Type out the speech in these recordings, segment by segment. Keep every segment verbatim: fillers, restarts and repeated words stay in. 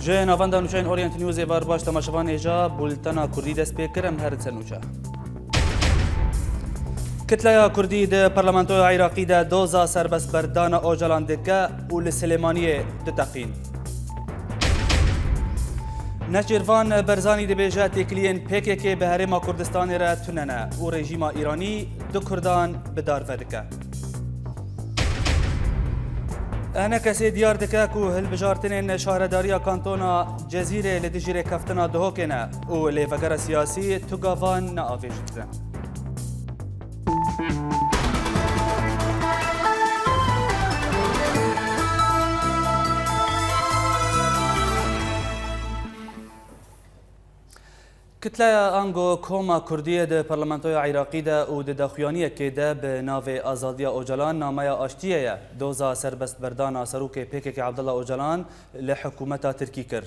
Ji navenda nûçeyên Orient Newsê ve baş temaşevanê ja bultena Kurdî dest pê kir, em herin ser nûçe. Kitleya Kurdî di Parlamentoya Iraqî de doza serbestberdana Ocalan dike û li Silêmaniyê diteqîn. Neçîrvan Berzanî dibêje têkiliyên P K K bi Herêma Kurdistanê re tune ne û rejîma Îranî du Kurdan bi dar vedike. Enekesê diyar dike ku hilbijartinên Şaredariya Kantona Cezîrê li dijî rêkeftina Duhokê ne û lêvegera siyasî tu gavan neavêjî dide. Kitleya ango Koma Kurdiyê di Parlamentoya Iraqî de û di daxuyaniyekê de bi navê Azadiya Ocalan nameya aştiyê ye, doza serbestberdana serokê P K K Abdullah Ocalan li hikûmeta Tirkî kir.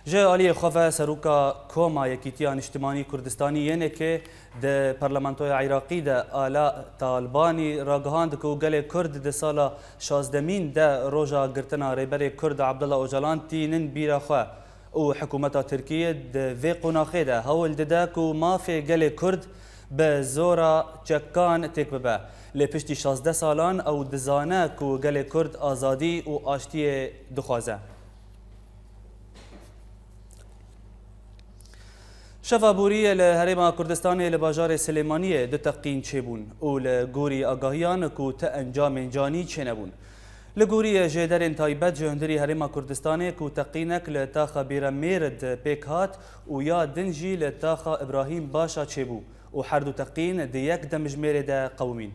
Ji aliyê xwe ve seroka Koma Yekîtiya Niştimanî Kurdistanî Y N K di Parlamentoya Iraqî de Ala Talbanî ragihand ku gelê Kurd di sala şazdemîn de roja girtina Rêberê Kurd Abdullah Ocalan tînin bîra xwe. Û hikûmeta Tirkiyê di vê qonaxê de hewl dide ku mafê gelê Kurd bi zora çekan têk bibe. Lê piştî şazdeh salan ew dizane ku gelê Kurd azadî û aştiyê dixwaze. Şeva borî li Herêma Kurdistanê li bajarê Silêmaniyê du teqîn çêbûn û li gorî agahiyan ku ti encamên canî çênebûn. Li gorî jêderên taybet ji hundirî Herêma Kurdistanê ku teqînek li taxa Bîremêrd pêk hat û ya din jî li taxa Îbrahîm Başa çêbû û her du teqîn di yek demjimêrê de qewimîn.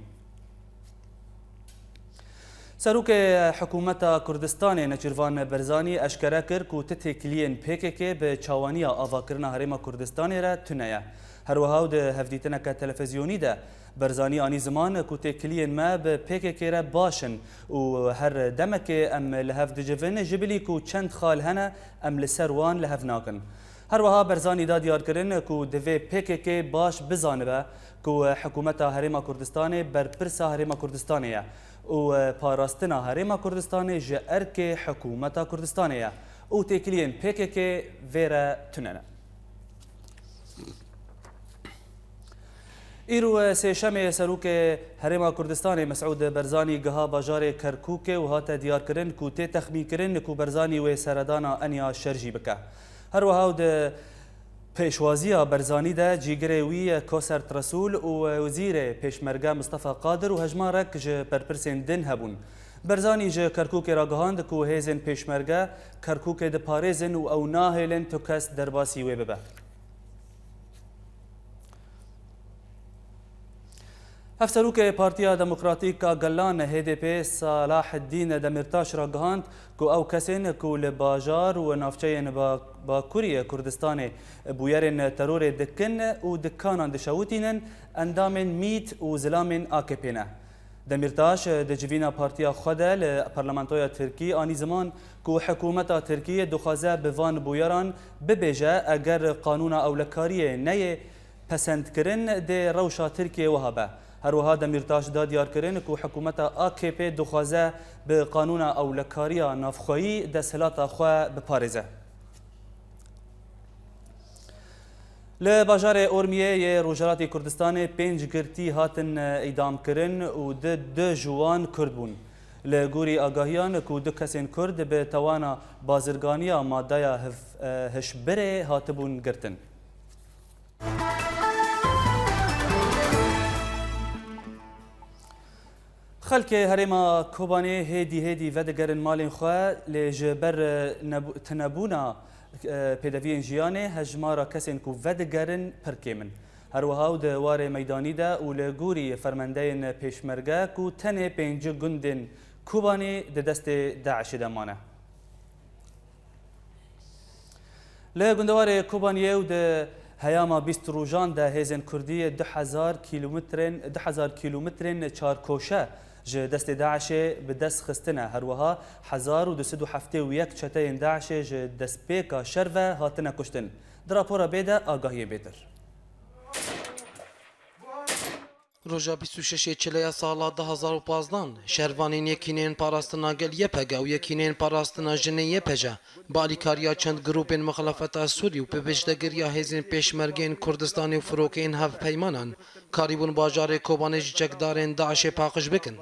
Serokê Hikûmeta Kurdistanê Neçîrvan Berzanî eşkere kir ku ti têkiliyên P K K bi çawaniya avakirina Herêma Kurdistanê re tune ye. Her wiha û di hevdîtineke televîzyonî de Berzanî anî ziman ku têkiliyên me bi P K K re baş in û her demekê em li hev dicivin, ji bilî ku çend xal hene em li ser wan li hev nakin. Her wiha Berzanî da diyarkirin ku divê P K K baş bizanibe ku hikûmeta Herêma Kurdistanê berpirsa Herêma Kurdistanê ye û parastina Herêma Kurdistanê ji erkê hikûmeta Kurdistanê ye û têkiliyên P K K vê re tune ne. Îro Sêşemê Serokê Herêma Kurdistanê Mesûd Berzanî giha bajarê Kerkûkê û hate diyarkirin ku tê texmînkirin ku Berzanî wê seredana eniya şer jî bike. Her wiha û di pêşwaziya Berzanî de cîgirê wî Kosert Resûl û Wezîrê Pêşmerge Mistefa Qadir û hejmarek ji berpirsên din hebûn. Berzanî ji Kerkûkê ragihand ku hêzên Pêşmerge Kerkûkê diparêzin û ew nahêlin tu kes derbasî wê bibe. Hevserokê Partiya Demokratîk a Gelan, H D P, Selaheddîn Demîrtaş ragihand ku ew kesên ku li bajar û navçeyên ba-, Bakurî Kurdistanê bûyerên terorê dikin û dikanan dişewitînin, endamên mît û zilamên A K P ne. Demîrtaş di civîna partiya xwe de li Parlamentoya Tirkî anî ziman ku hikûmeta Tirkî dixwaze bi van bûyeran bibêje, eger qanûna ewlekariyê neyê pesendkirin, dê rewşa Tirkiyê wiha be. Her wiha Demîrtaş da diyarkirin ku hikûmeta A K P dixwaze bi qanûna ewlekariya navxweyî desthilata xwe biparêze. Li bajarê Ormiyê yê Rojhilatê Kurdistanê pênc girtî hatin îdamkirin û di du ji wan Kurd bûn. Li gorî agahiyan ku du kesên Kurd bi tawana bazirganiya madeya hiv-, hişbirê hatibûn girtin. Xelkê herêma Kobanê hêdî hêdî vedigerin malên xwe, lê ji ber, e, nebû-, tunebûna, e, pêdeviyên jiyanê hejmara kesên ku vedigerin pir kêm in. Her wiha û di warê meydanî de û li gorî fermendeyên pêşmerge ku tenê pêncî gundên Kobanê di destê DAIŞê de mane. Li gundewarê Kobaniyê û di heyama bîst rojan de hêzên Kurdî du hezar kîlometrên, du hezar kîlometrên çarkoşe ji destê DAIŞê bi dest xistine. Her wiha hezar û du sed û heftê û yek çeteyên DAIŞê ji destpêka şer ve hatine kuştin. Di rapora bê de agahiyên bêtir. Roja bîst û şeş ê Çileya sala du hazar û pazdan, şervanên Yekîneyên Parastina Gel Y P G û Yekîneyên Parastina Jinê Y P J, bi alîkariya çend grûpên muxalefeta Sûrî û bi pêşdegiriya hêzên pêşmergeyên Kurdistanê û firokeyên hevpeymanan, karîbûn bajarê Kobanê ji çekdarên DAIŞê paqij bikin.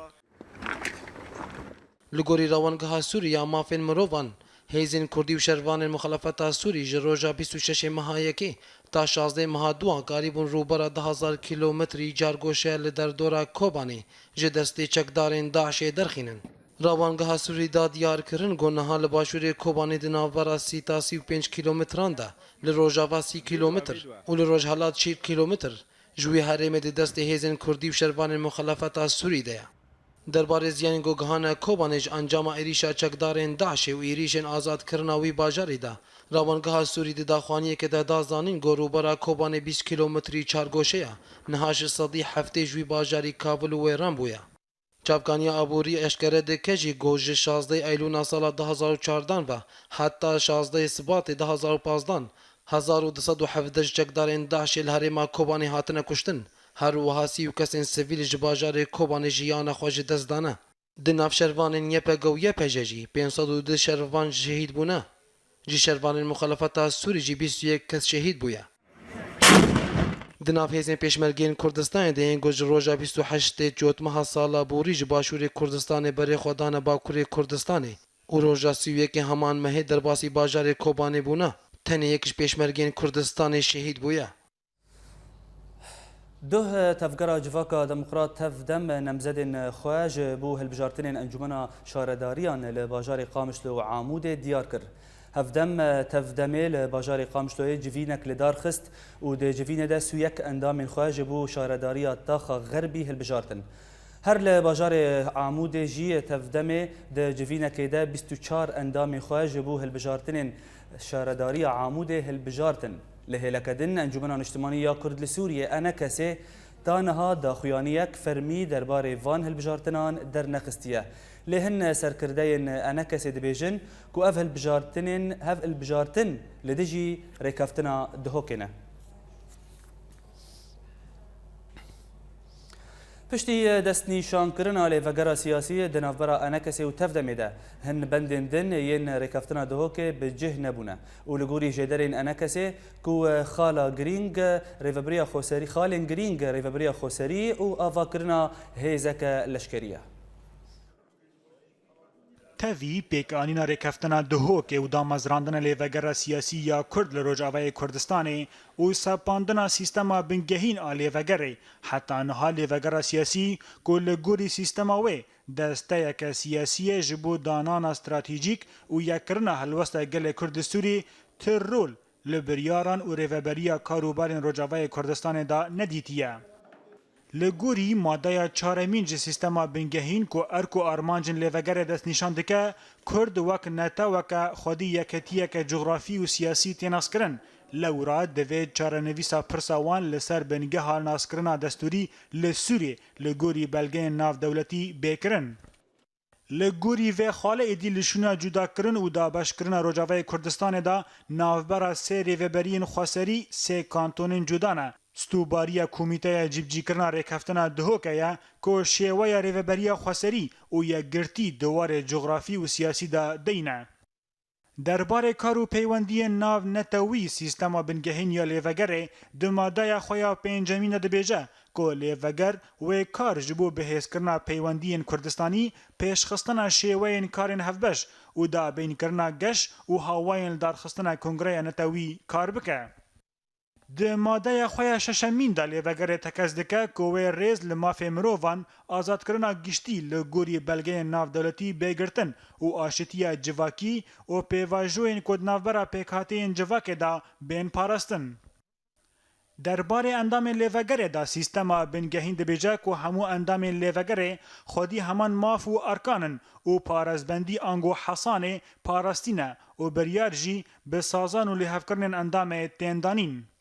Li gorî Rewangeha Sûrî ya Mafên Mirovan, hêzên Kurdî û şervanên muxalefeta Sûrî ji roja bîst û şeş ê meha yekê ta şazdeh ê meha duan karîbûn rûbera du hazar kîlometrî cargoşe li derdora Kobanê ji destê çekdarên DAIŞê derxînin. Rewangeha Sûrî da diyar kirin ku niha li başûrê Kobanê di navbera sî ta sî û pênc kîlometran de, li rojava sî kîlometr û li rojhelat çil kîlometr ji wî herêmê di destê hêzên Kurdî û şervanên muxalefeta Sûrî de ye. Derbarê ziyanên ku gihane Kobanê ji encama êrîşa çekdarên DAIŞê û êrîşên azadkirina wî bajarî de, Rewangeha Sûrî di daxuyaniyekê de da zanîn ku rûbera Kobanê bîst kîlometrî çargoşe ye, niha ji sedî heftê ji wî bajarî kavil û wêran bûye. Çavkaniya aborî eşkere dike jî ku ji şazdeh Eylûna sala du hazar û çardan ve heta şazdeh Sibatê du hazar û pazdan, hezar û du sed û hevdeh ji çekdarên DAIŞê li herêma Kobanê hatine kuştin, her wiha sî û kesên sivîl ji bajarê Kobanê jiyana xwe ji dest dane. Di nav şervanên Y P G û Y P J jî pênc sed û du şervan şehîd bûne. Ji şervanên muxalefeta Sûrî jî bîst û yek kes şehîd bûye. Di nav hêzên pêşmergeyên Kurdistanê de yên ku ji roja bîst û heştê Cotmeha sala borî ji başûrê Kurdistanê berê xwe dane bakurê Kurdistanê û roja sî û yekê heman mehê derbasî bajarê Kobanê bûne, tenê yek ji pêşmergeyên Kurdistanê şehîd bûye. Duh Tevgera Civaka Demokrat TEV-DEM namzedên xwe ji bo hilbijartinên Encûmena Şaredariyan li bajarê Qamişlo û Amûdê diyar kir. Hevdem TEV-DEMê li bajarê Qamişloyê civînek li dar xist û di civînê de sî û yek endamên xwe ji bo şaredariya Taxa Xerbî hilbijartin. Her li bajarê Amûdê jî TEV-DEMê di civînekê de bîst û çar endamên xwe ji bo hilbijartinên şaredariya Amûdê hilbijartin. Li hêleke din, Encûmena Niştimanî ya Kurd li Sûriyê, ENKSê, ta niha daxuyaniyek fermî derbarê van hilbijartinan dernexistiye. Lê hin serkirdeyên ENKSê dibêjin ku ev hilbijartinên, hev hilbijartin li dijî rêkeftina Duhokê ne. Piştî destnîşankirina lêvegera siyasî di navbera ENKSê û TEV-DEMê de, hin bendên din yên rêkeftina Duhokê bi cih nebûne û li gorî jêderên ENKSê ku xala girîng rêvebiriya xweserî, xalên girîng rêvebiriya xweserî û avakirina hêzeke leşkerî ye. Tevî pêkanîna rêkeftina Duhokê û damezrandina lêvegera siyasî ya Kurd li Rojavayê Kurdistanê û sepandina sîstema bingehîn a lêvegerê, heta niha lêvegera siyasî ku li gorî sîstema wê desteyeke siyasî ye ji bo danana stratejîk û yekkirina helwesta gelê Kurd li Sûrî, ti rol li biryaran û rêveberiya karûbarên Rojavayê Kurdistanê de nedîtiye. Li gorî madeya çaremîn ji sîstema bingehîn ku erk û armancên lêvegerê destnîşan dike, Kurd wek neteweke xwedî yeketiyeke cografî û siyasî tê naskirin. Lewra divê çarenivîsa pirsa wan li ser bingeha naskirina destûrî li Sûriyê li gorî belgeyên navdewletî bê kirin. Li gorî vê xalê êdî li şûna cudakirin û dabeşkirina Rojavayê Kurdistanê de navbera sê rêveberiyên xweserî, sê kantonên cuda ne. Stûbariya Komîteya Cîbicîkirina Rêkeftina Duhokê ye ku şêweya rêveberiya xweserî û yekgirtî di warê cografî û siyasî de deyne. Derbarê kar û peywendiyên nav netewî sîstema bingehîn ya lêvegerê di madeya xwe ya pêncemîn de dibêje ku lêveger wê kar ji bo bihêzkirina peywendiyên Kurdistanî, pêşxistina şêweyên karên hevbeş û dabînkirina geş û hawayên lidarxistina kongreya netewî kar bike. Di madeya xwe ya şeşemîn de lêvegerê tekez dike ku wê rêz li mafê mirovan, azadkirina giştî li gorî belgeyên navdewletî bê girtin û aşitiya civakî û pêvajoyên ku di navbera pêkhateyên civakê de bên parastin. Derbarê endamên lêvegerê de sîstema bingehîn dibêje ku hemû endamên lêvegerê xwedî heman maf û erkan in û parezbendî ango hesanê parastî ne û biryar jî bi sazan û lêhevkirinên endamê tên danîn.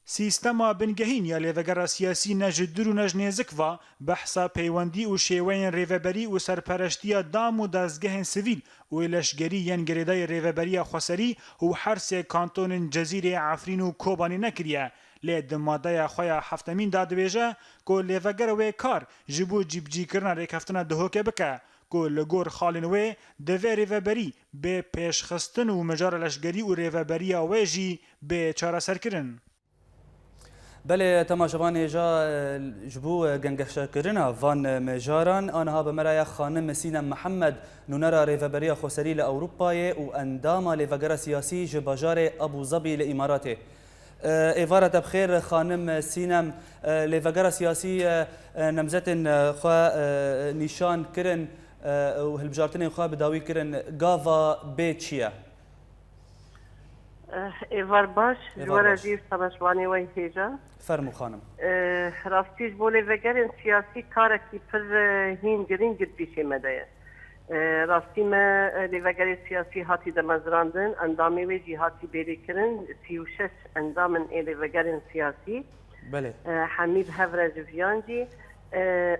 Sîstema bingehîn ya lêvegera siyasî ne ji dûr û ne ji nêzik va, behsa peywendî û şêweyên rêveberî û serpereştiya dam û dezgehên sivîl û leşgerî yên girêdayî rêveberiya xweserî û her sê kantonên Cezîrê, Efrîn û Kobanê nekiriye. Lê di madeya xwe ya heftemîn de dibêje ku lêvegera wê kar ji bo cîbicîkirina rêkeftina Duhokê bike ku li gor xalên wê divê rêveberî bê pêşxistin û mijara leşgerî û rêveberiya wê jî bê çareserkirin. Belê, temaşevan hêja, e, ji bo, e, gengeşekirina van, e, mijaran, aniha bi me re ya xanim Sînem Mihemed, nûnera Rêveberiya Xweserî li Ewropayê û endama lêvegera siyasî ji bajarê Abu Zabî li Îmaratê. E, êvara te bi xêr, xanim Sînem, e, lêvegera siyasî, e, e, nemzetên, e, xwe, e, nîşan kirin, e, û hilbijartinên xwe bi dawî kirin. Gava bê çi ye? Eh, êvar baş, ji Êvar we re baş. Jî savaşvanê we hêja. Fermû xanim. Eh, rastî ji bo lêvegerên siyasî karekî pir, eh, hîn girîng li pîşê me de ye. Eh, rastî me, eh, lêvegerê siyasî hatî demezrandin, endamê wê jî hatî bêrîkirin, sî û şeş endam in ê lêvegerên siyasî. Belê. Eh, hemî bi hev re ji viyan jî, eh,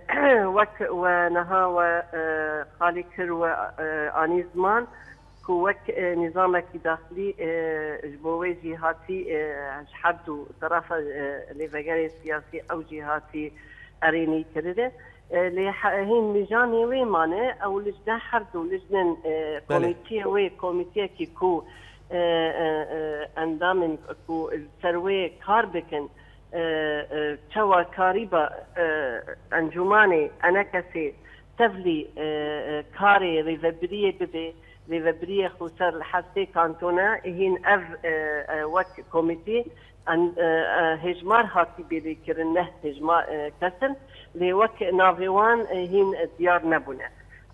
wek we niha we, eh, qalî kir we, eh, anî ziman, ku wek, e, nîzamekî daxilî, e, ji bo wê jî hatî, e, ji her du terafa, e, lêvegerê siyasî ew jî hatî erênî kirinê. E, lê he-, hîn mijanê wê mane, ew lijne her du lijnên, e, Belê. Komîtiyê wê, komîtiyekî ku, e, e, e, endamên ku li ser wê kar bikin, e, e, çawa karîba, e, encûmanê enekesê tevlî, e, e, karê rêvebiriyê bibe, rêvebiriyê xweser li her sê kantona hîn ev, e, e, wek komîtî en-, e, e, hêjmar hatî bêrîkirin, neh hêjmar, e, kes in, lê wek navê wan, e, hîn diyar nebûne.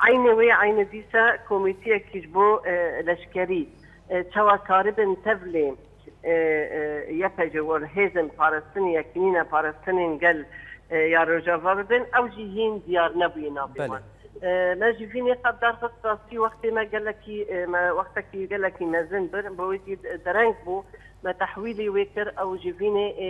Eynê wê, eynê dîsa komîtiyekî ji bo, e, leşkerî, e, çawa karibin tevlê, e, e, Y P G û hêzên parastinê, yekînîna parastinên gel, e, ya Rojava bibin, ew jî hîn diyar nebûye navê Belê. Wan. E, me ji vînê xebdar xist rastî wextê me gelekî, e, me wextekî gelekî mezin bir, bo wê jî dereng bû, me tehwîlê wê kir, ew ji vînê, e,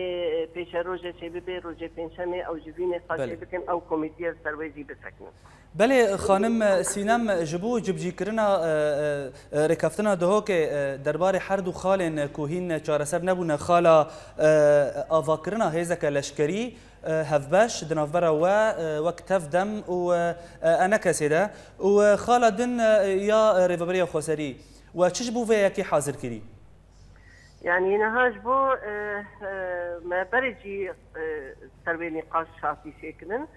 pêşerojê çê bibe, rojê pêncşemê ew ji vînê xwe Belê. Çê bikin, ew komîtiye ser wê jî bisekinin. Belê, xanim Sînem, ji bo cibcîkirina, e, e, e, rêkeftina Duhokê, e, derbarê her du xalên ku hîn çareser nebûne, xala, e, avakirina hêzeke leşkerî, e, hevbeş di navbera we, e, wek Tevdem û, e, e, ENKSê de û, e, xala din, e, ya Rêveberiya Xweserî. We çi ji bo vê yekê hazir kirî? Yanî niha ji bo, e, e, me berê jî, e, ser wê nîqaş hatî çêkirin.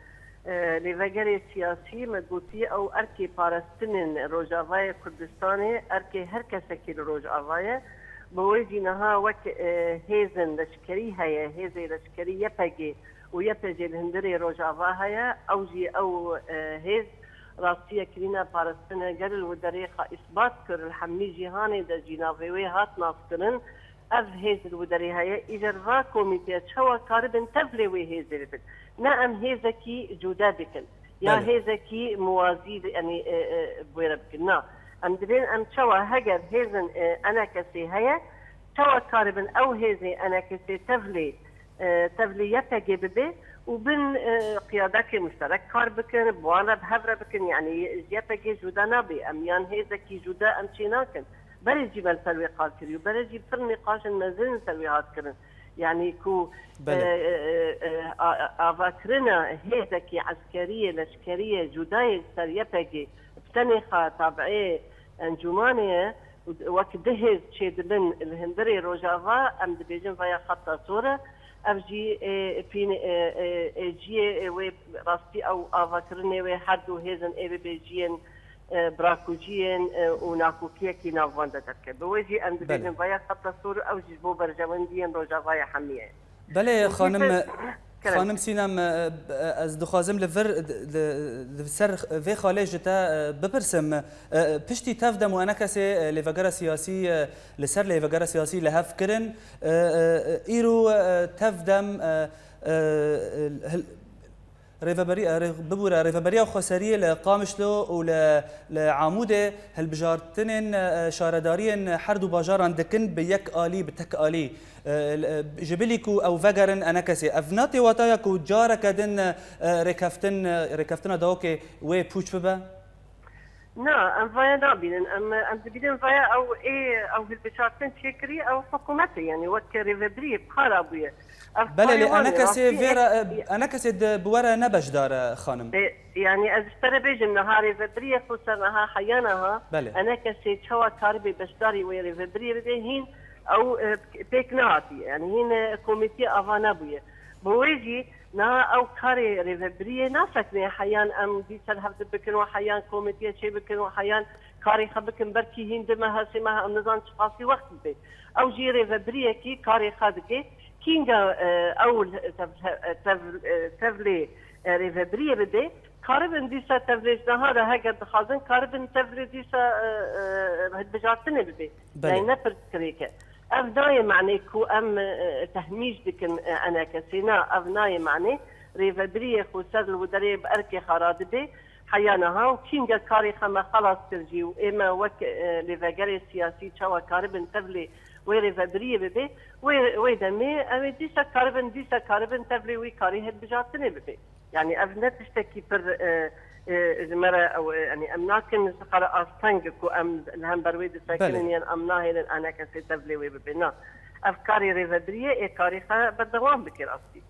E, lêvegerê siyasî me gotî ew erkê parastinên Rojavayê Kurdistanê, erkê her kesekî li Rojava ye. Bi wê jî niha wek, e, hêzên leşkerî heye, hêzê leşkerî Y P G û Y P G li hundirê Rojava heye, ew jî ew, e, hêz rastiyekirîna parastinê gel li wê derê xwe îsbat kir, li hemî cîhanê de jî navê wê hat naskirin. Ev hêz li wê derê heye, îcar va komîteya çawa karibin tevlê wê hêzê bibin. Ne em hêzekî cuda bikin, ya Belê. Hêzekî muwazî, yanî, e, e, bi wê re bikin. Na, em dibên em çawa heger hêzin, e, ENKSê heye, çawa karibin ew hêzê ENKSê tevlê e, tevlî Y P G bibe û bin, e, qiyadekê muşterek kar bikin, bi wan re bi hev re bikin, yanî ji Y P G cuda nabe, em yan hêzekî cuda em çê nakin. Berê jî me li ser wê qal kiriye û berê jî pir nîqaşên mezin li ser wê hat kirin. Yanî ku, Belê. e, e, e, a-, a-, avakirina hêzekî eskeriyê, leşkeriyê, cudayê li ser Y P G bi tenê xwe tabiê encûmanê ye, wek du hêz çêdibin li hundirê Rojava, em dibêjin vaya xeta sor e. Ev jî, e, pîn-, e, e, e, ciyê, e, wê rastî ew avakirinê wê her du hêzin ê bibe ciyên, e, birakujiyên, e, û nakokiyekî nav wan de derket. Bi wê jî em dibêjin Belê. Vaya xeta sor, ew jî ji bo berjewendiyên Rojavayê hemî ye. Belê, Û xanim, pir Kerem. Xanim Sînem, e, e, ez dixwazim li vir, di, di, di ser vê xalê ji te, e, bipirsim. E, piştî Tevdem û ENKSê, e, lêvegera siyasî, e, li ser lêvegera siyasî li hev kirin. E, e, e, îro, e, Tevdem, e, e, hil-, Rêveberî-, e, rê-, bibûre, Rêveberiya Xweseriyê li Qamişlo û li, li Amûdê hilbijartinên, e, şaredariyên her du bajaran dikin bi yek alî, bi tek alî. E, l-, e, ji bilî ku ew vegerin Enekesê. Ev ne tê wataya ku careke din, e, rêkeftin, e, rêkeftina Dawokê wê pûç bibe? Na, em vaya nabînin. Em, em dibînin vaya ew ê, ew hilbijartin çêkirî, ew hikûmet e, yanî wek rêvebiriyê bi kar a bûye. Ev Belê, karê lê wan e, Enekesê rastî vê re, e, Enekesê di, bi we re ne beşdar e, xanim. E, yanî ez ji te re bêjim, niha rêvebiriyê xweser niha heya niha Belê. Enekesê çawa karibe beşdarî wê rêvebiriyê bibe, hîn ew, e, pêk nehatî. Yanî hîn, e, komîtiyê ava nebûye. Bi wê jî niha ew karê rêvebiriyê nasekine heyan em dîsa li hev bikin û heyan komîtiyê çê bikin û heyan karê xwe bikin, belkî hîn du meha, sê meha, em nizanin çiqasî wext bibe. Ew jî rêvebiriyekî karê xwe dike. Kînga, e, ew tev-, tev-, e, tevlê, e, rêvebiriyê bibe, karibin dîsa tevlê ji niha de heger dixwazin, karibin tevlê dîsa, e, e, hilbijartinê bibe. Belê. Yani ne pirsgirêk e. Ev nayê manê ku em, e, tehmîş dikin, e, enekesê. Na, ev nayê manê. Rêvebiriyê xweser li wê derê bi erkê xwe radibe. Heya niha û kînge karê xwe me xelas kir jî û ê me wek, e, lêvegerê siyasî çawa karibin tevlê wê rêvebiriyê bibe, wê, wê demê ew ê dîsa karibin, dîsa karibin tevlê wî karî hilbijartinê bibe. Yanî ev ne tiştekî pir, e, e, ji me re ew, e, yanî em nakin ji xwe re asteng ku em li hember wê disekinin Belê. Yan em nahêlin enekesê tevlê wê bibe. Na. Ev karê rêvebiriyê ê karê xwe berdewam bike rastî.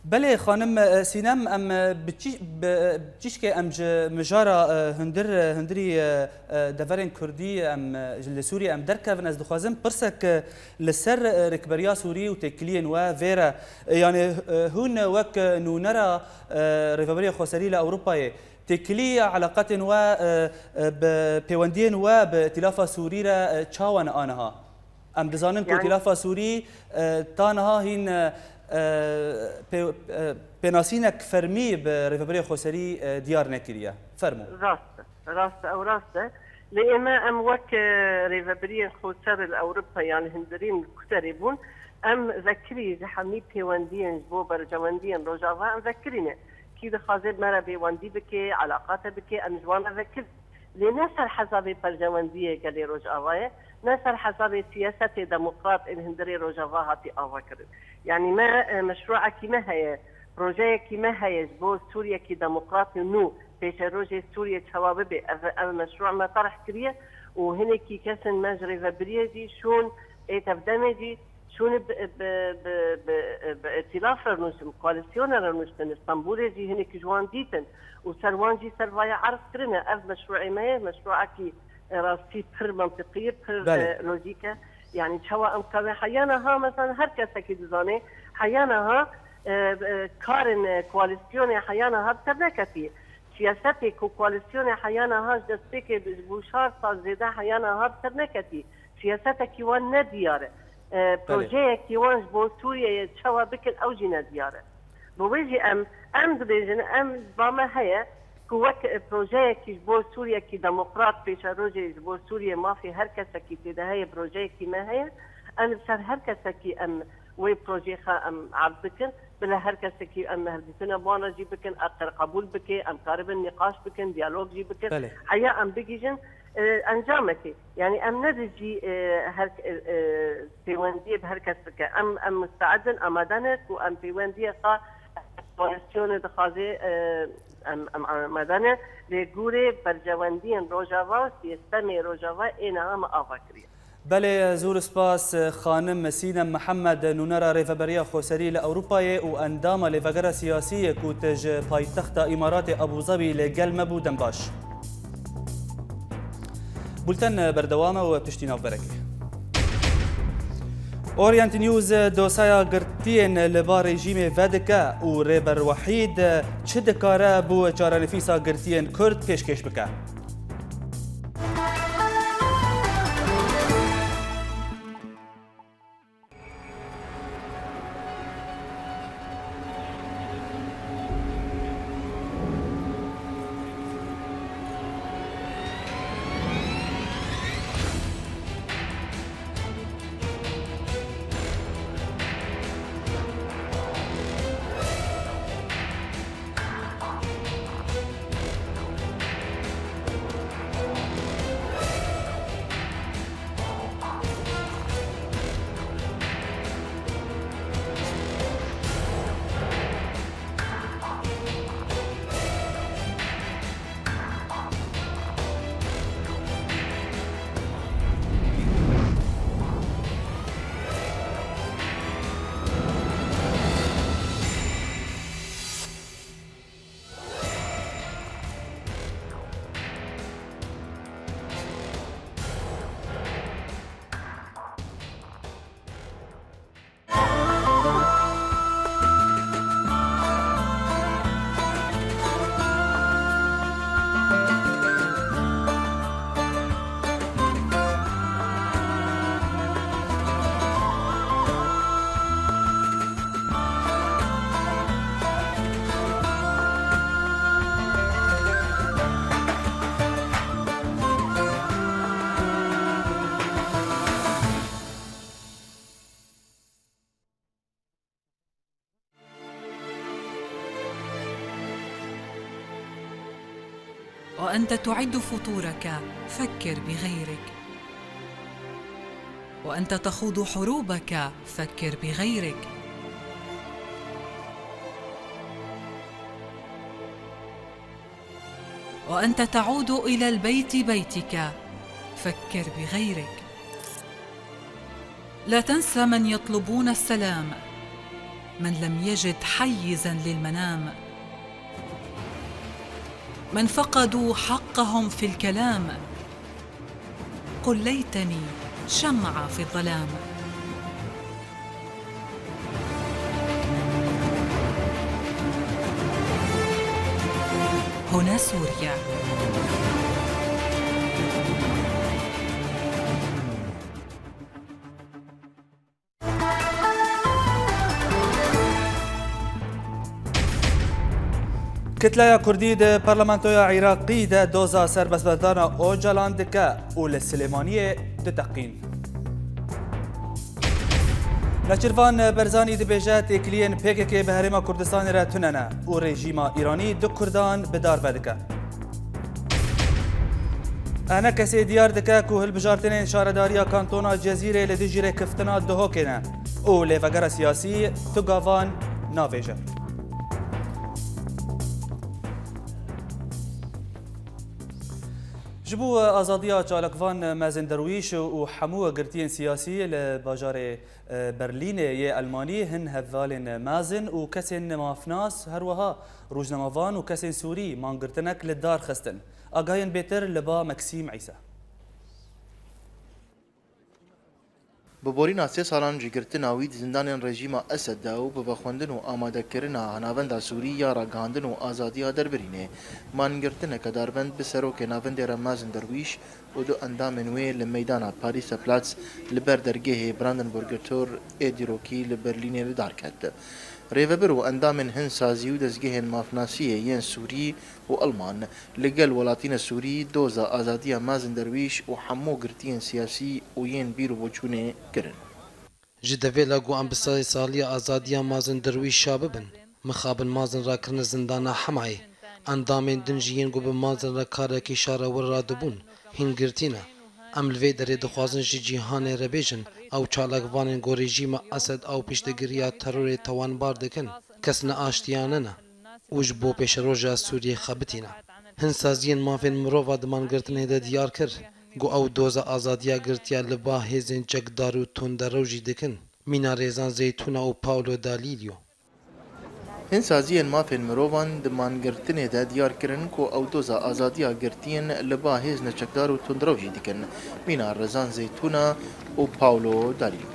Belê, xanim, e, Sînem, em, e, bi çi-, bi, e, çişkê em ji mijara, e, hundir, e, hundirî, e, e, deverên kurdî em, e, ji li Sûriyê em derkevin, ez dixwazim pirsek, e, li ser, e, rêkberiya Sûrî û têkiliyên we vê re, e, yanî, e, hûn wek, e, nûnera, e, Rêveberiya Xweserî li Ewropayê, têkilî ya eleqetên we, e, e, bi pêwendiyên we bi Îtîlafa Sûrî re, e, çawa ne aniha? Em dizanin ku Yani Îtîlafa Sûrî, e, ta niha hîn, e, e, pê-, e, pênasînek fermî bi Rêveberiya Xweserî, e, diyar nekiriye. Fermo. Rast e, rast e, ew rast e. Lê ême em wek, e, rêvebiriyên xweser li Ewropa yan li hundirîn li kuterê bûn, em vekirî ji hemî pêwendiyên ji bo berjewendiyên Rojava em vekirî ne. Kî dixwaze me re pêwendî bike, eleqate bike, em ji wan re vekir. Lê ne ser hesabê berjewendiyê gelê Rojava ye, ne ser hesabê siyasetê demokrat ên hundirê Rojava hatî avakirin. Yanî me, e, meşruekî me heye, projeyekî me heye ji bo Sûriyekî demokrat û nû, pêşerojê Sûriyê çawa bibe, ev, ev meşru me terh kiriye û hinekî kesên me ji rêvebiriyê jî şûn ê tevdemê jî şûn bi, bi, bi, bi, bi îtîlaf re rûniştin, bi koalîsyona re rûniştin, Stenbolê jî hinekî ji wan dîtin û ser wan jî ser vaya erz kirine. Ev meşruê me ye, meşruekî, e, rastî pir mantiqî ye, pir, Belê. e, lojîk e. Yanî çawa em karê heya niha, mesela her kesekî dizane, heya niha, e, e, karên, e, koalîsyonê heya niha bi ser neketiye. Siyasetê ku koalîsyonê heya niha ji destpêkê bi, ji bo çar sal zêde heya niha bi ser neketiye. Siyasetekî wan ne diyar e. E, Belê. Projeyekî wan ji bo Sûriyeyê çawa bikin ew jî ne diyar e. Bi wê jî em, em dibêjin, em ba me heye ku wek, e, projeyekî ji bo Sûriyekî demokrat, pêşerojê ji bo Sûriyê, mafê her kesekî tê de heye, projeyekî me heye. Em li ser her kesekî em wê projeyê xwe em erd bikin. Bila her kesekî em hevdîtina bi wan re jî bikin, eqir qebûl bike, em karibin nîqaş bikin, diyalog jî bikin. Belê. Heya em bigihîjin, e, encamekê. Yanî em ne dijî, e, her, e, e, pêwendiyê bi her kes bike. Em, em musteed in, amade ne ku em pêwendiyê xwe koalîsyonê dixwaze, e, em, em amade ne. Lê gorê berjewendiyên Rojava û sîstemê Rojava ê niha me ava kiriye. Belê, zor spas, xanim Sînem Mihemed, nûnera Rêveberiya Xweserî li Ewropayê û endama Lêvegera Siyasî ye ku tu ji paytexta Îmaratê Abu Zabî li gel me bû. Dem baş. Bulten berdewam e û piştî navberekê. Orient News dosaya girtiyên li ba rejîmê vedike û Rêber Wehîd çi dikare bo çarenivîsa girtiyên Kurd pêşkêş bike? وأنت تعد فطورك، فكر بغيرك. وأنت تخوض حروبك، فكر بغيرك. وأنت تعود إلى البيت بيتك، فكر بغيرك. لا تنسى من يطلبون السلام، من لم يجد حيزا للمنام، من فقدوا حقهم في الكلام. قل ليتني شمعة في الظلام. هنا سوريا. Kitleya Kurdî di Parlamentoya Iraqî de doza serbestberdana Ocalan dike û li Silêmaniyê diteqîn. Neçirvan Berzanî dibêje têkiliyên P K K bi Herêma Kurdistanê re tune ne û rejîma Îranî du Kurdan bi darve dike. Enekesê diyar dike ku hilbijartinên şaredariya kantona Cezîrê li dijî rêkeftina Duhokê ne û lêvegera siyasî tu gavan navêje. Ji bo azadiya çalakvan Mezin Derwîş û hemû girtiyên siyasî li bajarê Berlînê yê Elmanî hin hevalên mezin û kesên mafnas, her wiha rojnamevan û kesên Sûrî mangirtinek li dar xistin. Agahiyên bêtir li ba Meksîm Îsa. Bi borîna sê salan ji girtina wî di zindanên rejîma Esed de û bi vexwendin û amadekirina Navenda Sûrî ya Ragihandin û Azadiya Derbirînê, mangirtineke darbend bi serokê navendê re Mezin Derwîş û du endamên wê li meydana Paris Platz li ber dergehê Brandenburger Tor ê dîrokî li Berlînê li dar ket. Rêvebir û endamên hin sazî û dezgehên mafnasiyê yên Sûrî û Alman li gel welatîna Sûrî doza azadiya Mezin Derwîş û hemû girtiyên siyasî û yên bîr û boçûnê kirin. Ji devê la ku em bi sê saliya azadiya Mazin Derwîşa bibin, mixabin Mazin re kirine zindana Hemayê. Endamên din jî yên ku bi Mazin re karekî şarewir re dibûn, hîn girtî ne. Em li vê derê dixwazin ji cîhanê re bêjin, ew çalakvanên ku rejîma Esed ew piştgiriya terorê tawanbar dikin, kes ne aştiyane ne. û ji bo pêşeroja Sûriyê xebitîne. Hin saziyên mafên mirova di mangirtinê de diyar kir ku ew doza azadiya girtiye li ba hêzên çekdar û tunderewjî dikin, mîna Rêzan Zeytûna û Paulo Dalîlyo. Hin saziyên mafên mirovan di mangirtinê de diyar kirin ku ew doza azadiya girtiyên li ba hêz neçekdar û tundirewjî dikin, mîna Rêzan Zeytûna û Paulo Dalîlyo.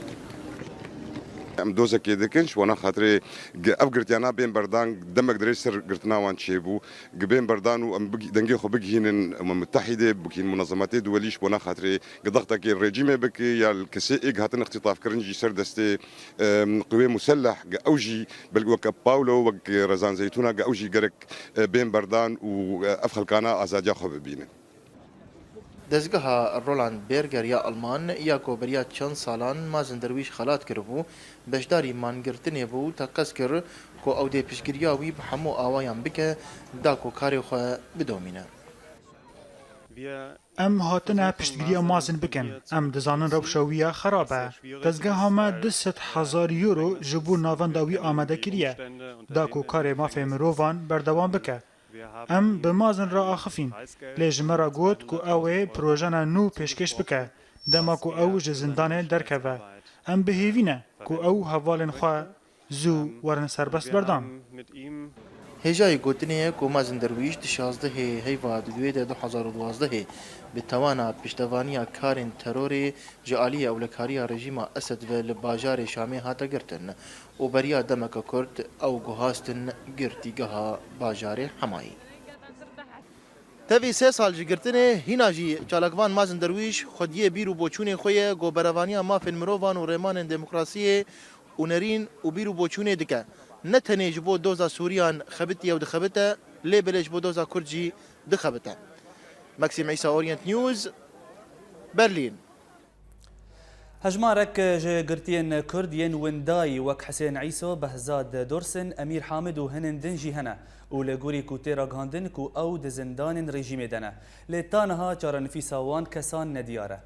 Em dozekê dikin, ji bona xatirê gi-, ev girtiyana bên berdan, demek dirêj ser girtina wan çêbû. Gi bên berdan û em big-, dengê xwe bigihînin Umem Mutehîdê, bigihîn munezemetê duwelî ji bona xatirê gi dextekê rejîmê bike ya li kesê êk hatin îxtîtafkirin jî ser destê, em, qiwê muselleh, gi ew jî belkî weke Paulo, wek Rezan Zeytûna, gi ew jî gerek, e, bên berdan û, e, ev xelkana azadiya xwe bibînin. Dezgeha Roland Berger ya Alman ya ku beriya çend salan Mazin Derwîş xelat kiribû, beşdarî mangirtinê bû, teqez kir ku ew dê piştgiriya wî bi hemû awayan bike, da ku karê xwe bidomîne. Em hatine piştgiriya Mazin bikin. Em dizanin rewşa wî ya xerab e. Dezgeha me du sed hezar euro ji bo navenda wî amade kiriye, da ku karê mafê mirovan berdewam bike. Em bi Mazin re axifîn, lê ji me re got ku ew ê projena nû pêşkêş bike, dema ku ew ji zindanê derkeve. Em bi hêvî ne ku ew hevalên xwe zû werin serbest berdan. Hêjayî gotinê ye ku Mazin Derwîş di şazdehê heyva duduyê de du hezar û duwazdehê bi tawana piştevaniya karên terorê ji aliyê ewlekariya rejîma Esed ve li bajarê Şamê hate girtin. û beriya demeke kurt ew guhastin girtîgeha bajarê Hemayî. Tevî sê sal ji girtinê, hîna jî çalakvan Mazin Derwîş xwediyê bîr û boçûnê xwe ye ku berevaniya mafên mirovan û rêmanên demokrasiyê û nerîn û bîr û boçûnê dike. Ne tenê ji bo doza Sûriyan xebitiye û dixebite, lê belê ji bo doza Kurd jî dixebite. Maxim Îsa, Orient News, Berlîn. Hejmarek ji girtiyên Kurd yên windayî wek Hisên Îso, Behzad Dorsin, Emîr Hamid û hinên din jî hene û li gorî ku tê ragihandin ku ew di zindanên rejîmê de ne. Lê ta niha çarenivîsa wan kesan nediyar e.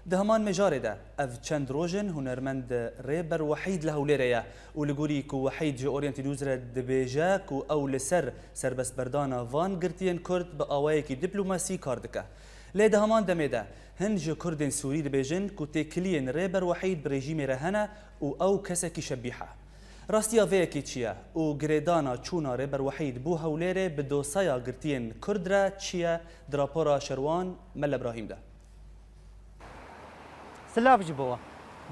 Di heman mijarê de, ev çend roj in hunermend Rêber Wehîd li Hewlêrê ye û li gorî ku Wehîd ji Orient News re dibêje ku ew li ser serbestberdana van girtiyên Kurd bi awayekî diplomasî kar dike. Lê di heman demê de hin ji Kurdên Sûrî dibêjin ku têkiliyên Rêber Wehîd bi rejîmê re hene û ew kesekî şebîh e. Rastiya vê yekê çi ye û girêdana çûna Rêber Wehîd bo Hewlêrê bi dosaya girtiyên Kurd re çi ye, di rapora Şerwan Mele Brahîm de. Silav ji bo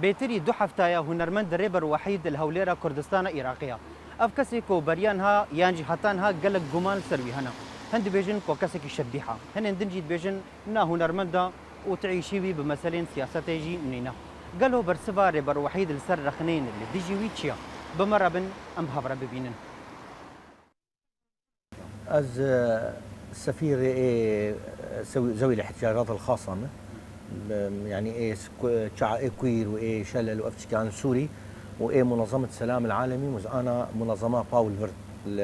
we. Bêtirî du hefta ye hunermend Rêber Wehîd li Hewlêra Kurdistana Iraqê ye. Ev kesê ku beriya niha yan jî heta niha gelek guman li ser wî hene. Hin dibêjin ku kesekî şebîh e. Hinên din jî dibêjin na hunermend e û tiştê wî bi meselên siyasetê jî nîne. Gelo bersiva Rêber Wehîd li ser rexneyên li dijî wî çi ye? Bi me re bin, em bi hev re bibînin. Ez, e, sefîrê ê, e, sew-, zewî lîhtîyacat el-xasa me. Em, yanî ê s-, ku-, ça-, ê kuîr û ê şelel û ev tişkan Sûrî û ê Munazamet Selam el Alemî, muzana munazama paw li vir li,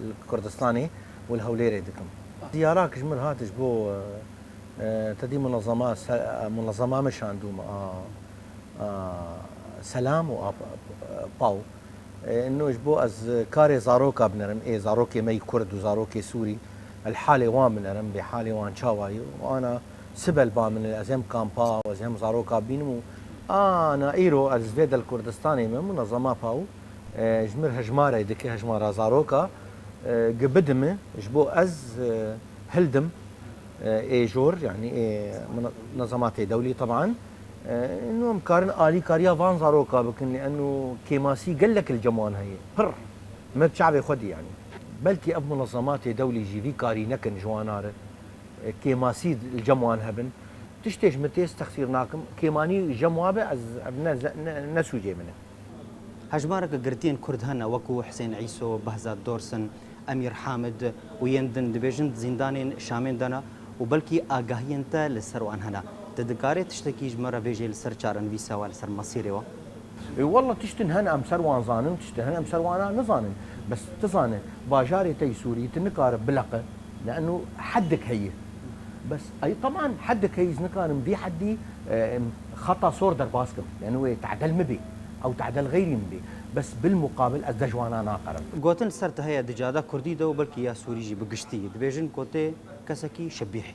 li Kurdistanê û li Hewlêrê dikim. Ziyarak ji mir hat ji bo, e, e, tedî munazama se-, munazama me şandûm a, a, Selam û a, a, paw. E, ino ji bo ez karê zaroka binerim, ê zarokê me yî Kurd û zarokê Sûrî, el halê wan binerim, bê halê wan çawa ye. Û ana sibel ba min, ez hem kampa, ez hem zaroka bînim û ana îro ez vê del Kurdistanê me, munazama paw, e, ji mir hejmarê dike, hejmara zaroka, e, gi bidime, ji bo ez, e, hildim, e, ê jor, yanî ê muna-, munazamatê dewlî, teban. E, ino em karin alîkariya van zaroka bikin, lê eno kêmasî gelek li cem wan heye. Pir. Me bi çavê xwe dî, yanî. Belkî ev munazamatê dewlî jî vî karî nekin ji wana re, e, kêmasî li cem wan hebin. Tiştê ji min tê, ez texsîr nakim. Kêmanî cem wan be, ez, ev ne, ne, ne sûcê min e. Hejmareke girtiyên Kurd hene, wekû Hisên Îso, Behzad Dorsin, Emîr Hamid û yên din dibêjin di zîndanên Şamê de ne û belkî agahiyên te li ser wan hene. Tu dikarî tiştekî ji me re bêjî li ser çarenivîsa we, li ser mesîrê we? E, walla tiştin hene em ser wan zanin, tiştin hene em ser wana nizanin. Bes tu zane, bajarê te yî Sûrî tu nikare bileqe, leeno heddik heye. Bes, ey, teban heddik heye, ez nikarim vî heddî, e, xeta sor derbas kim. Yanî wê tadel min bê, ew tadel xeyrî min bê. Bes bil muqabil ez dejwana naqerim. Gotin ser te heye di cihada Kurdî de û belkî ya Sûrî jî bi giştî. Dibêjin ku tê kesekî şebîh î.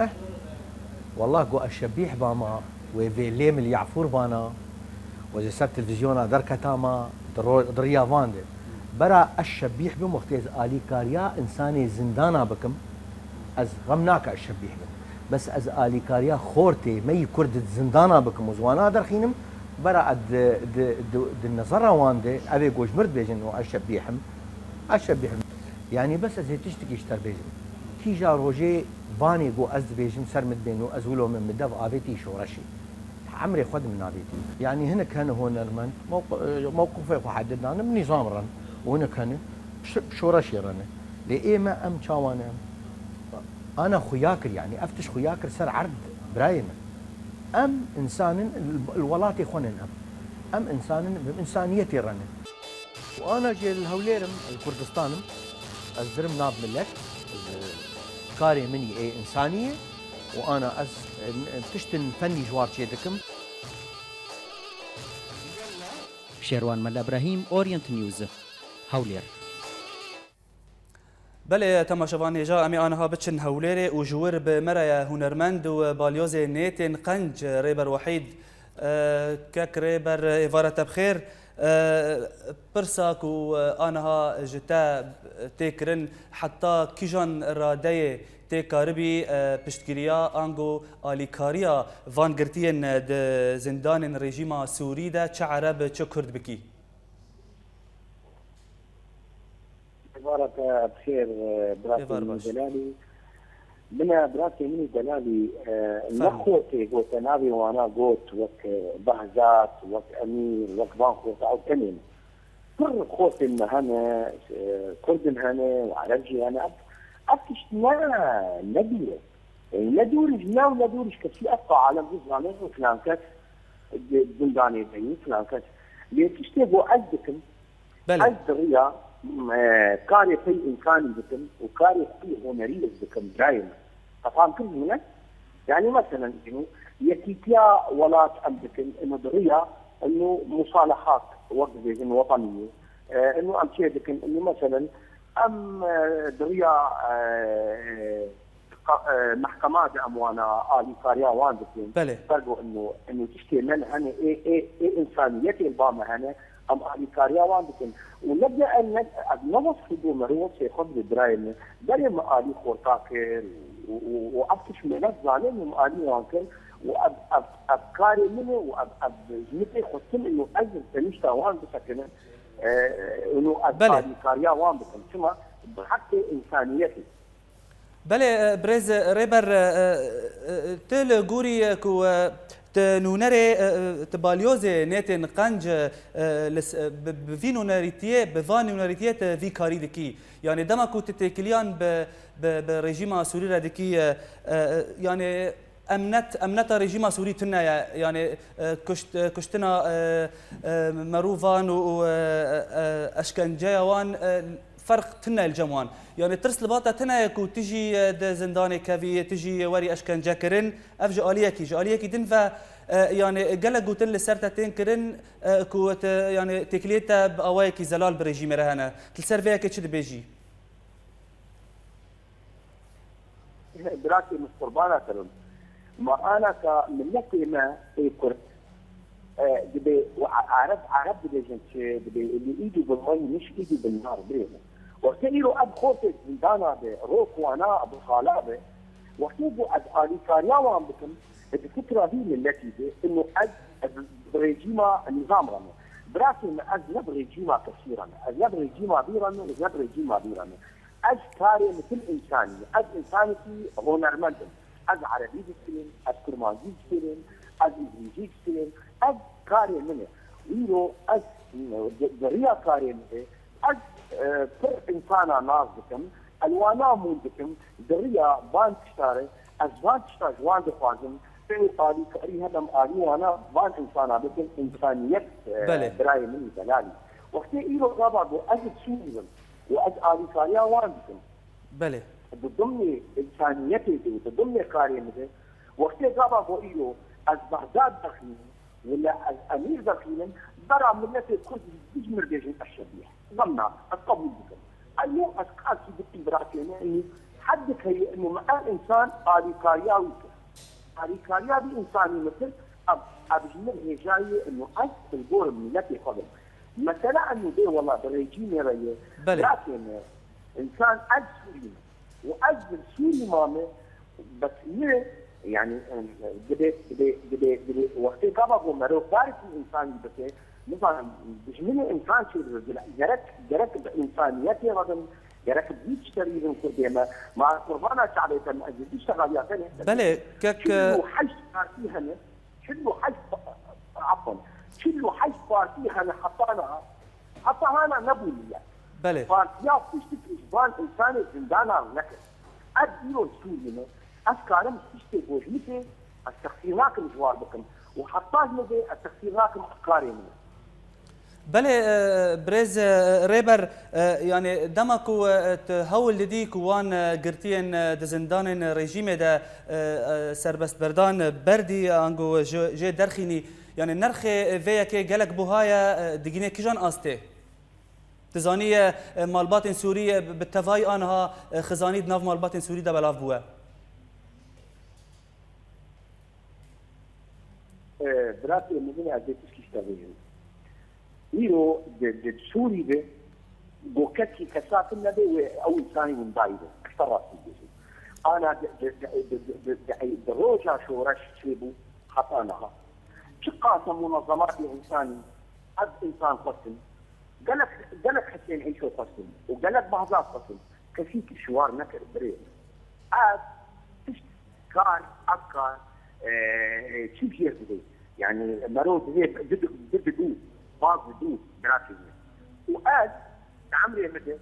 Eh, wallah, got ez şebîh bama, wê vê lê min yafûr bana, wê ji ser televîzyona derketama, di ro-, di riya van de. Bera ez şebîh bim, wextê ez alîkariya însanê zindana bikim, ez xem nake ez şebîh bim. Bes ez alîkariya xortê me yî Kurd di zindana bikim û ji wana derxînim, bera ez di, di, di, di nezera wan de, ev ê ku ji mir dibêjin û ez şebîh im, ez şebîh im. Yanî bes ez ê tiştekî ji te bêjim. Kîja rojê vanê ku ez dibêjim ser min dibên û ez wilo min min dev avêtî şoreşê. Emrê xwe di min avêtî. Yanî hinek hene hunermend, mewq-, e, mewqifê xwe hedid dane, bi nîzam re ne. Û hinek hene, bi şo-, bi şoreşê re ne. Lê ê me em çawa ne em? Ana xuya kir, yanî ev tişt xuya kir ser erd birayê min. Em însan in, li welatê xwe nin em. Em însan in, bi însaniyetê re nin. Û ana jî li Hewlêr im, li Kurdistan im, ez dirim nav milet, karê min î ê însanî ye û ana ez, e, tiştin fennî ji war çêdikim. Şêrwan Mela Ibrahîm, Orient News, Hewlêr. Belê, temaşevan hêja, em ê aniha biçin Hewlêrê û ji wir bi me re ye hunermend û balyozê nêtên qenc Rêber Wehîd. E, kek Rêber, êvara te bi xêr. E, pirsa ku, e, aniha ji te tê kirin, heta kîjan radeyê tê karibî, e, piştgiriya ango alîkariya van girtiyên di zindanên rejîma Sûrî de çi Ereb, çi Kurd bikî? Êvara te bi xêr, e, biratê Êvar min baş. Delalî. Min e, biratê min ê Delalî, e, ne Fermo. Xortê gote navê wana got wek, e, Behzat, wek Emîr, wek van xorta ew tenê ne. Pir xortên me hene, e, Kurdin hene û Ereb jî hene. Ev, ev tişt ne, ne bîr e. E, ne dûr ji me û ne dûr ji kesî ev alem bizane û filan kes di zindanê de ye, filan kes. Lê tiştê ku ez dikim, Belê. ez di riya, e, karê pey însanî dikim û karê pey hunerî ez dikim, birayê min. Te fam kir ji min e? Yani meselen, ino, yekîtiya welat em dikin, ino di riya, ino musalahat, wek dibêjin, wetaniyê. E, ino em çê dikin, ino meselen, em, e, di riya, e, qa-, e, mehkema de em wana alîkariya wan dikin. Belê. Fergo ino, ino tiştê me hene, ê, ê, ê însaniyetê li ba me hene, em alîkariya wan dikin. Û ne de em ne, ez ne wesfî bû me, wesfê xwe bi birayê min. Berê min alî xorta kir û, û, û ev tişt me ne zanîn û min alî wan kir û ev, ev, ev karê min e û ev, ev ji min tê xwestin û ez tenişta wan bisekinim, e, û ez Belê. alîkariya wan bikim. Çima? Bi heqê însaniyetê. Belê, e, birêz, e, Rêber, e, e, e, tu li gorî, e, ku, e, tu nûnerê, e, e, tu balyozê nêtên qenc, e, e, li s-, e, bi, bi vî nûnerîtiyê, bi van nûnerîtiyê tu vî karî dikî. Yani dema ku tu têkiliyan bi, bi, bi rejîma Sûrî re dikî, e, e, e, yani emnet, emneta rejîma Sûrî tune ye. Yani, e, kuşt-, e, kuştina, e, e, merûvan û, û, e, e, eşkenceya wan, e, ferq tune li cem wan. Yani tirs li ba te tune ye ku tu jî, e, di zindanê kevî, tu jî werî eşkence kirin. Ev ji aliyekî, ji aliyekî din ve, e, yani gelek gotin li ser te tên kirin, e, ku te, yani têkiliyê te bi awayekî zelal bi rejîmê re hene. Tu li ser vê yekê çi dibêjî? Birakê min, qurbana te bim. Ma anaka miletê me ê Kurd, e, dibê, we a-, Areb, Areb dibêjin çi, dibê, "Li îdû bin mayî niş, îdû bin nar", birê min. Wextê îro ev xortê zindana be, rok wana bi xala be, wextê ku ez alîkariya wan bikim, di fikra vî miletî de, ino ez, ez bi rejîma nîzam re me. Birakê min, ez ne bi rejîma kesî re me, ez ne bi rejîma vî re me, ez ne bi rejîma vî re me. Ez karê min tim însanî, ez însanekî hunermend im. Ez erebî distînim, ez kurmancî distînim, ez îngilîzî distînim. Ez karê min e. Îro ez di, di riya karê min de ez, e, pir însana nas dikim, ez wana mûn dikim, di riya van tişta re ez van tişta ji wan dixwazim, pê alîkarî hebem alî wana van însana bikim, însaniyet, e, Belê. Birayê min î delalî. Wextê îro gava got ez Sûrî bim û ez alîkariya wan dikim. Belê. Di dimnê însaniyetê de û di dimnê karê min de, wextê gava got îro ez Bexdad dexînim, wele ez emîr dexînim, bera miletê Kurd dijmir bêjin eşebîye. Xemna, ez qebûl dikim. Elo ez qasî dikim birakê me, ênî hed dikeye ino me ev însan alîkariya wî kir. Alîkariya vî însanî min kir, ev, ev ji min hêjayî ye ino ez li gor miletê xwe bim. Mesele eno bê wela bi rejîmê re ye. Belê. Birakê me, însan ez Sûrî me. Û ez bi Sûrî mame, bes ne, yani, em, dibê, dibê, dibê, dibê, wextê gava ku merokbarekî însanî bike, nizanim, dijminê însan çê dibe, gere-, gerek, gerek bi însaniyetê re bin, gerek bi tişterî bin Kurdê me, ma qurbana çavê te me, ez ê tişte xaliya tenê. Belê, kek, Çil û heşt partî hene, çil û heşt pa-, afwan, çil û heşt partî hene heta niha, heta hana nebû millet. Belê. Partiya tiştekî ji van însanê zindana nekir. Ez îro Sûrî me, ez karim tiştê ku ji min tê, ez texsîr nakim ji wan bikim. Û heta ji min bê, ez texsîr nakim, ev karê min e. Belê, e, birêz, e, Rêber, e, yani dema ku, e, tu hewl didî ku wan, e, girtiyên, e, di zindanên rejîmê de, e, e, serbestberdan, e, berdî, ango ji, jê derxînî, yani nerxê vê yekê gelek buha ye, e, digîne kîjan astê? Tu zanî, e, e, malbatên Sûrî, e, bi tevayî aniha, e, xizanî di nav malbatên Sûrî de belav bûye. E, biratê min, ez ê tişkî ji te bêjim. Îro di, di Sûrî de, go kesî kesatî nebe wê ew însanî windayî be. Ez te rastî dibêjim. Ana di, di, di, di roja şoreş çêbû heta niha. Çiqas e munezematê însanî, ev însan xwestin. Gelek, gelek kesên îşo xwestin û gelek behza xwestin. Kesî kî şiwar nekir, birê. Ev tişt kar, ev kar, e, çi jêr dibê? Yani mero dibê bidu, bidu, baz bidu, biratî min. Û ez, di emrê min de,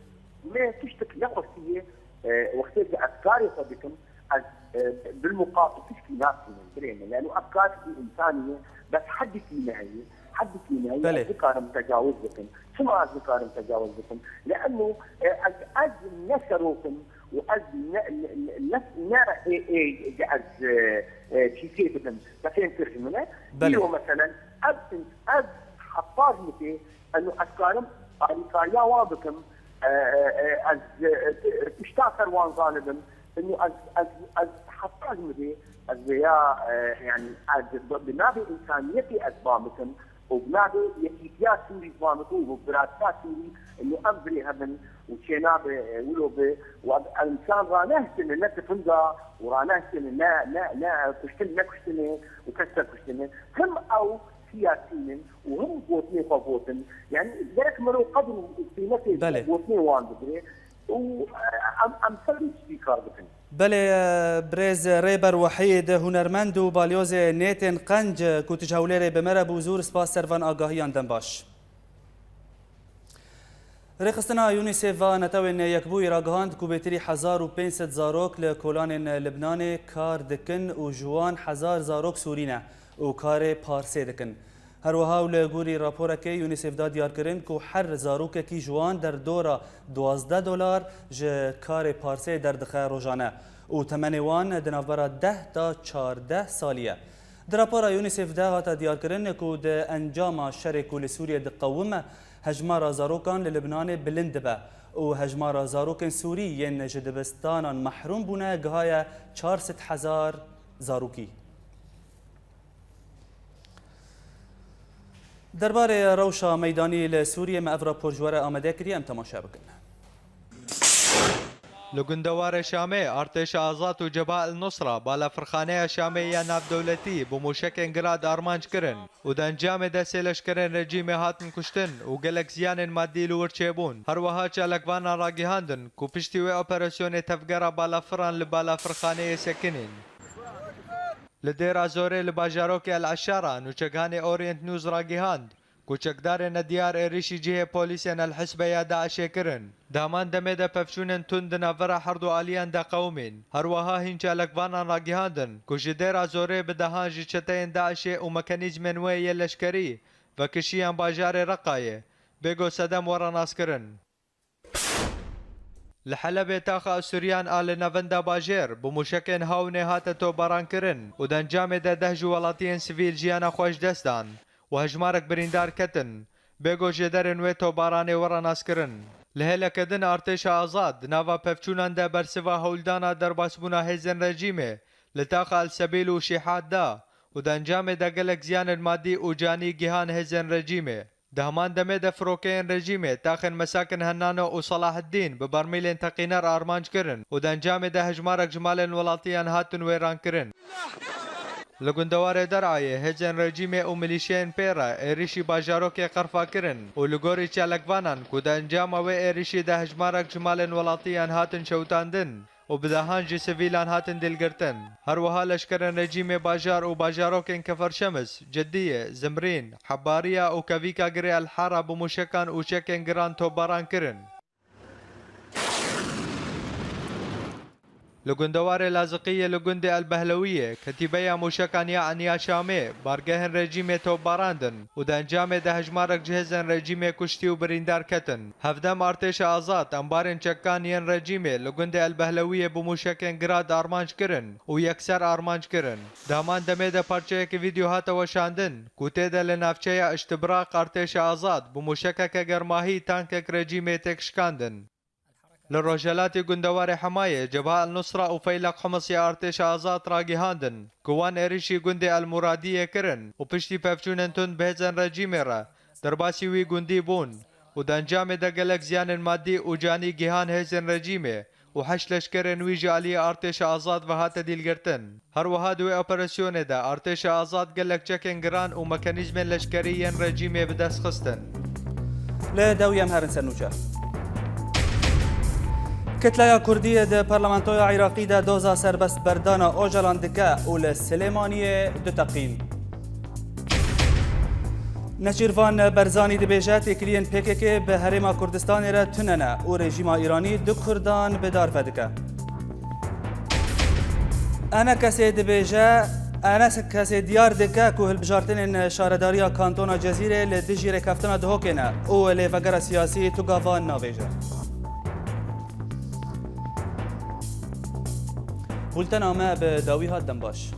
me tiştek nexwestiye, e, wextê ku ez karê xwe dikim, Ez, e, bilmuqabil tiştî nasînim, birê min. Yani, ev kar î însanî ye, bes hedikî me heye, hedikî me heye, Belê. Ez dikarim tecawiz bikim. Çima ez dikarim tecawiz bikim? Le'enno, e, ez, ez ne serok im û ez ne, ne, ne, ne, ne ê, ê, ez, e, e, çîkê bidim. Te fêm kir ji min e? Belê. Îro, meselen, ev, ev heta ji min tê, eno ez karim alîkariya wan bikim, e, e, e, ez, e, e, pişta ser wan zanibim, eno ez, ez, ez heta ji min tê, ez vêya, e, yani, ez bi, bi navê însaniyetê ez ban bikim û bi navê yekîtiya Sûrî ban bikim û bi biratiya Sûrî, eno ev birê hebin û çênabe, e, wilo be û ev, ev însan ranehiştine ne tifinga û ranehiştine ne, ne, ne kuştin, ne kuştine û kes nekuştine. Him ew siyasî in û him gotinê xwe gotin. Yani gerek mero qedr û qîmetê Belê. Gotinê wan bigire û, e, em, em ser wî tiştî kar bikin. Belê, e, birêz Rêber Wehîd, hunermend û balyozê Nêtên Qenc, ku tu ji Hewlêrê bi me re bû, zûr spas ser van agahiyan, dem baş. Rêxistina UNICEF va Netewên Yekbûyî ragihand ku bêtirî hezar û pênc sed zarok li kolanên Libnanê kar dikin û ji wan hezar zarok Sûrî ne û karê parsê dikin. Her wiha û li gorî raporekê UNICEF da diyarkirin ku her zarokekî ji wan derdora duwazdeh dolar ji karê parsê derdixe rojane û temenê wan di navbera deh ta çardeh salî ye. Di rapora UNICEF de hate diyarkirin ku di encama şerê ku li Sûriyê diqewime, hejmara zarokan li Libnanê bilind dibe û hejmara zarokên Sûrî yên ji dibistanan mehrûm bûne gihaye çar sed hezar zarokî. Derbarê rewşa meydanî li Sûriyê me ev rapor ji we re amade kiriye, em temaşe bikin. Li gundewarê Şamê, Artêşa Azad û Cebha El Nusra balafirxaneya Şamê ya navdewletî bi mûşekên Grad armanc kirin û di encamê de sê leşkerên rejîmê hatin kuştin û gelek ziyanên madî li wir çêbûn. Her wiha çalakvanan ragihandin ku piştî wê operasyonê tevgera balafiran li balafirxaneyê sekinîn. Li Dêra Zorê li bajarokê El Eşara, nûçeghanê Orient News ragihand ku çekdarên nediyar êrîşî cihê polîsên El Hisbe ya DAIŞê kirin. Di heman demê de pevçûnên tund di navbera herdu aliyan de qewimîn. Her wiha hîn çalakvanan ragihandin ku ji Dêra Zorê bi dehan ji çeteyên DAIŞê û mekanîzmên wê yê leşkerî vekişiyan bajarê Reqayê, bêgo sedem were naskirin. Li Helebê taxa Asûriyan a li navenda bajêr bi mûşekên hawnê hate topbarankirin û di encamê de deh ji welatiyên sivîl jiyana xwe ji dest dan û hejmarek birîndar ketin. Bêgo jêderên wê topbaranê were naskirin. Li hêleke din Artêşa Azad di nava pevçûnan de bersiva hewldana derbasbûna hêzên rejîmê li taxa El Sebîl û Şîhat da û di encamê de gelek ziyanên madî û canî gihan hêzên rejîmê. Di heman demê de firokeyên rejîmê taxên Mesakin Hennano û Selaheddîn bi bermîlên teqîner armanc kirin û di encamê de hejmarek ji malên welatiyan hatin wêrankirin. Li gundewarê Derayê hêzên rejîmê û milîşeyên pê re êrîşî bajarokê Qerfa kirin û li gorî çalakvanan ku di encama wê êrîşî de hejmarek ji malên welatiyan hatin şewitandin, û bi dehan ji sivîlan hatin dîlgirtin. Her wiha leşkerên rejîmê bajar û bajarokên Kefer Şems, Cediyê, Zimrîn, Hebariya û Kevîka Girê El Hara bi mûşekan û çekên giran topbaran kirin. Li gundewarê Laziqiyê li gundê El Behlewiyê, ketîbeya mûşekan ya Eniya Şamê, bargehên rejîmê topbarandin û di encamê de hejmarek ji hêzên rejîmê kuştî û birîndar ketin. Hevdem Artêşa Azad embarên çekan yên rejîmê li gundê El Behlewiyê bi mûşekên Grad armanc kirin û yekser armanc kirin. Di heman demê de parçeyeke vîdeo hate weşandin ku tê de li navçeya Îştibraq Artêşa Azad bi mûşekeke germahî tankek rejîmê têk şikandin. Li rojhelatê gundewarê Hemayê, Cebha El Nusra û Feylaq Humus ya Artêşa Azad ragihandin ku wan êrişî gundê El Muradiyê kirin û piştî pevçûnên tund bi hêzên rejîmê re derbasî wî gundî bûn û di encamê de gelek ziyanên madî û canî gihan hêzên rejîmê û heşt leşkerên wî ji aliyê Artêşa Azad ve hate dîlgirtin. Her wiha di wê operasyonê de Artêşa Azad gelek çekên giran û mekanîzmên leşkerî yên rejîmê bi dest xistin. Li dewiyem herin ser nûçe. Kitleya Kurdî di Parlamentoya Iraqî de doza serbestberdana Ocalan dike û li Silêmaniyê diteqîn. Neçîrvan Berzanî dibêje têkiliyên P K K bi Herêma Kurdistanê re tune ne û rejîma Îranî du Kurdan bi dar vedike. Enekesê dibêje, Enekesê diyar dike ku hilbijartinên şaredariya Kantona Cezîrê li dijî rêkeftina Duhokê ne û lêvegera siyasî tu gava navêje. Bultena me bi dawî hat, dem baş.